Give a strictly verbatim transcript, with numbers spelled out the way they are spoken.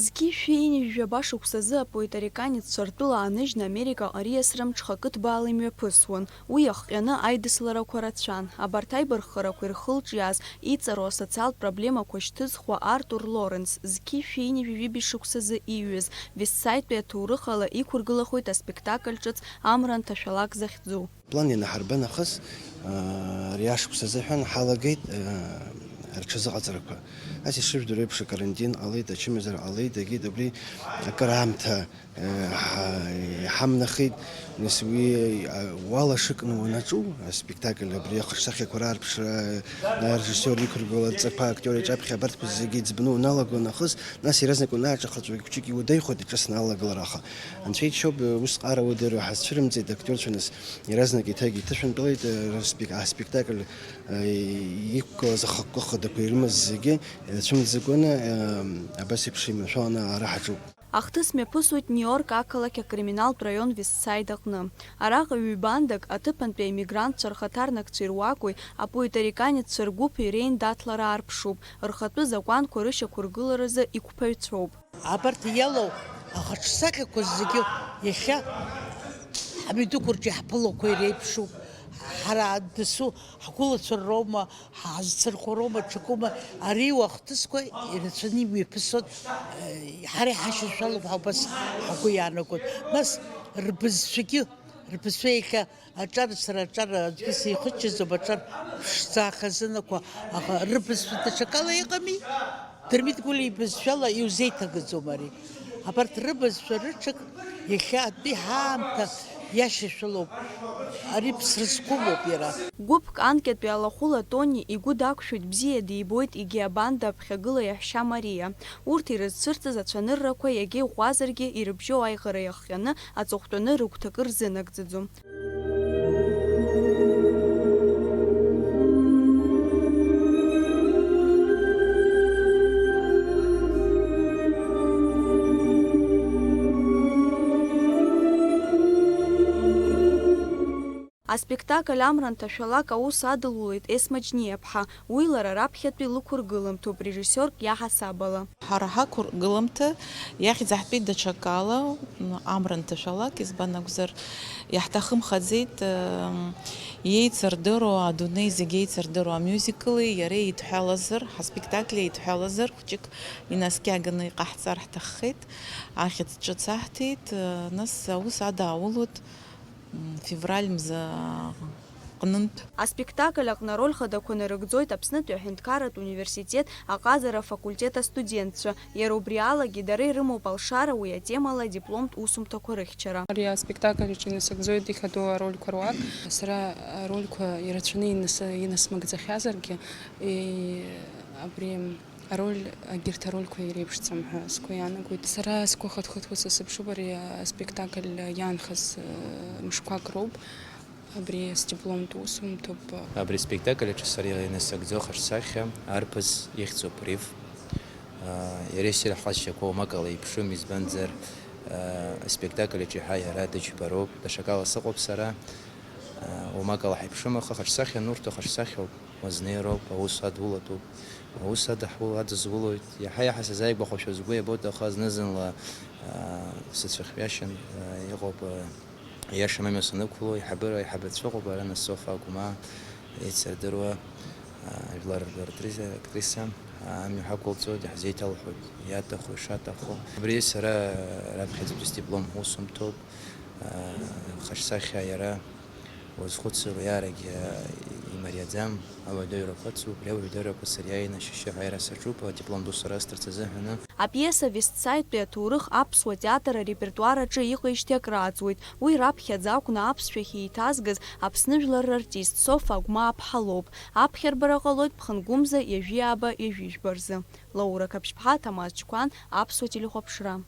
Зқьи шәи ҩынҩажәи жәаба шықәсазы апуерториканеццәа ртәыла ааныжьны Америкаҟа риасра мҽхакы ҭбаала имҩаԥысуан. Уи иахҟьаны аидысларақәа рацәан. Абарҭ аибарххарақәа ирхылҿиааз, иҵару асоциалтә проблемақәа шьҭызхуа Артур Лоренс, зқьи шәи ҩынҩажәи жәибжь шықәсазы ииҩыз, Вестсайдтәи аҭоурыхала иқәыргылахоит аспектакль ҿыц Амра анҭашәалак захьӡу. План ианаҳарба нахыс, аа, ари ашықәс азыҳәан ҳалагеит, аа, рҽазыҟаҵарақәа. Ас ишыжәдыруа еиԥш, акарантин ҟалеит, ачымазара ҟалеит, дагеит, убри акыр аамҭа, аа, ҳа-, иҳамнахит. Нас уи, аа, уалашыкны уанаҿу, аспектакль абри ахаҿсахьақәа раарԥшра, арежиссиор иқәыргылатә ҵақәа, актиор иҿаԥхьа абарҭқәа зегьы ӡбны уаналаго нахыс, нас иаразнак унааҿахырҵәоит, хәыҷык иуадаҩхоит иҿыцны алагалара, аха Анцәа иџьшьоуп, ус ҟара удыруа ҳазцәырымҵит, актиорцәа нас иаразнак еиҭагьы иҭышәынтәалеит, э, рспек-, аспектакль, э, иқәгылаз ахықәкы хадақәа ирымаз зегьы, э, цәымӡакәаны, э, абас еиԥш иманшәаланы ара ҳаҿуп. Ахҭыс мҩаԥысуеит Нью-Йорк ақалақь акриминалтә раион Вестсайд аҟны. Араҟа ҩбандак, аҭыԥантәи аиммигрантцәа рхаҭарнакцәеи руакуи, апуерториканеццәа ргәыԥи реиндаҭлара аарԥшуп, рхатәы закәанқәа рышьақәыргыларазы иқәԥаҩцәоуп. Абарҭ иалоу ахаҿсахьақәа зегьы иахьа ҳмҩаду рҿы иаҳԥылақәа иреиԥшуп. Ҳара дасу ҳгәылацәа роума, ҳаазцырхо роума, ҽакума, ари уахҭысқәа ирацәаны имҩаԥысуан, ҳара иҳашьашәалоуп ҳәа убас ҳгәы иаанагон. Нас рбызшәагьы, рбызшәа иахьа Аҿар, сара аҿар аӡәгьы сихыччаӡом, аҿар ԥшӡа хазынақәа, аха рыбызшәа даҽакала иҟами? Дырмит Гәлиа ибызшәала иузеиҭагаӡом ари. Абарҭ рыбызшәа рыҽак иахьа атәи ҳаамҭа иашьашәалоуп. Ари ԥсра зқәымоуп иара. Гәыԥк анкьатәи алахәыла Тони игәы дақәшәоит, бзиа дибоит егьи абанда аԥхьагыла иаҳәшьа Мариа. Урҭ ирызцәырҵыз ацәаныррақәа иагьа иӷәӷәазаргьы ирыбжьоу аиӷара иахҟьаны аҵыхәтәаны рыгәҭакы рзынагӡаӡом. Аспектакль Амра анҭашәалак аус адылулеит Есма Џьниаԥҳа, уи лара раԥхьатәи лықәыргыламҭоуп режиссиорк иаҳасаб ала. Ҳара ҳақәыргыламҭа иахьӡаҳтәеит даҽакала, Амра анҭашәалак, избан акәзар, иаҳҭахымхаӡеит, еицырдыруа, адунеи зегь еицырдыруа амюзикли иареи еидҳәалазар, ҳаспектакли еидҳәалазар, хәҷык инаскьаганы иҟаҳҵар ҳҭаххеит, ахьӡ ҿыц аҳҭеит, нас аус адааулоит. М, февраль мза ҟнынтә. Аспектакль аҟны ароль хадақәа нарыгӡоит Аԥснытәи аҳәынҭқарратә университет аҟазара афакультет астудентцәа. Иара убри алагьы дара ирымоуп алшара уи атемала адипломтә усумҭақәа рыхьчара. Ари аспектакль аҿы инасыгӡоит ихадоу арольқәа руак. Сара арольқәа ирацәаны инас-, инасмыгӡахьазаргьы, и-, абри Ароль, егьырҭ арольқәа иреиԥшӡам ҳәа сгәы иаанагоит. Сара сгәы хыҭ-хыҭуа са сыԥшуп ари аспектакль иаанхаз, э, мышқәак роуп. Абри сдипломтә усумҭоуп. Абри аспектакль аҿы сара инасыгӡо хаҿсахьа арԥыс ихьӡуп Риф. Э, иара иссир ҳҟазшьақәа уамак ала иԥшым, избанзар, э, аспектакль аҿы еиҳа иара дыџьбароуп. Даҽакала сыҟоуп сара. Э, уамак ала ҳаиԥшым, аха хаҿсахьа анурҭо хаҿсахьоуп. Уазнеироуп, аус адулатәуп. Аус ада ҳула-, адызулоит. Иаҳа-иаҳа сазааигәахошәа сгәы иабоит, аха зны-зынла, аа, сыцәыхьҩашьан, аа, иҟоуп, аа, аиашам амҩа санықәло, аиҳабыра, аиҳабацәа ыҟоуп, ара нас Софа Агәмаа еицырдыруа, аа, жәлар актриса, актриса, аа, амҩа ҳақәылҵоит, иаҳзеиҭалҳәоит, иаҭаху, ишаҭаху. Убри сара раԥхьаӡатәи сдиплом усумҭоуп. Хаҿсахьа иара уазхәыцыр уиарагьы имариаӡам, ауадаҩрақәа ыцуп, убри ауадаҩрақәа сыриааины ашьшьыҳәа аира саҿуп, адипломтә усура асҭарц азыҳәаны. Апиеса Вестсайдтәи аҭоурых аԥсуа театр арепертуар аҿы иҟеижьҭеи акрааҵуеит. Уи раԥхьаӡа акәны аԥсшәахь еиҭазгаз Аԥсны жәлар рартист Софа Агәмаа-ԥҳа лоуп. Аԥхьарбара ҟалоит ԥхынгәымза ҩажәи ааба ҩажәи жәба рзы. Лаура Қаԥшьԥҳа, Ҭамаз Чқәан, Аԥсуа телехәаԥшра.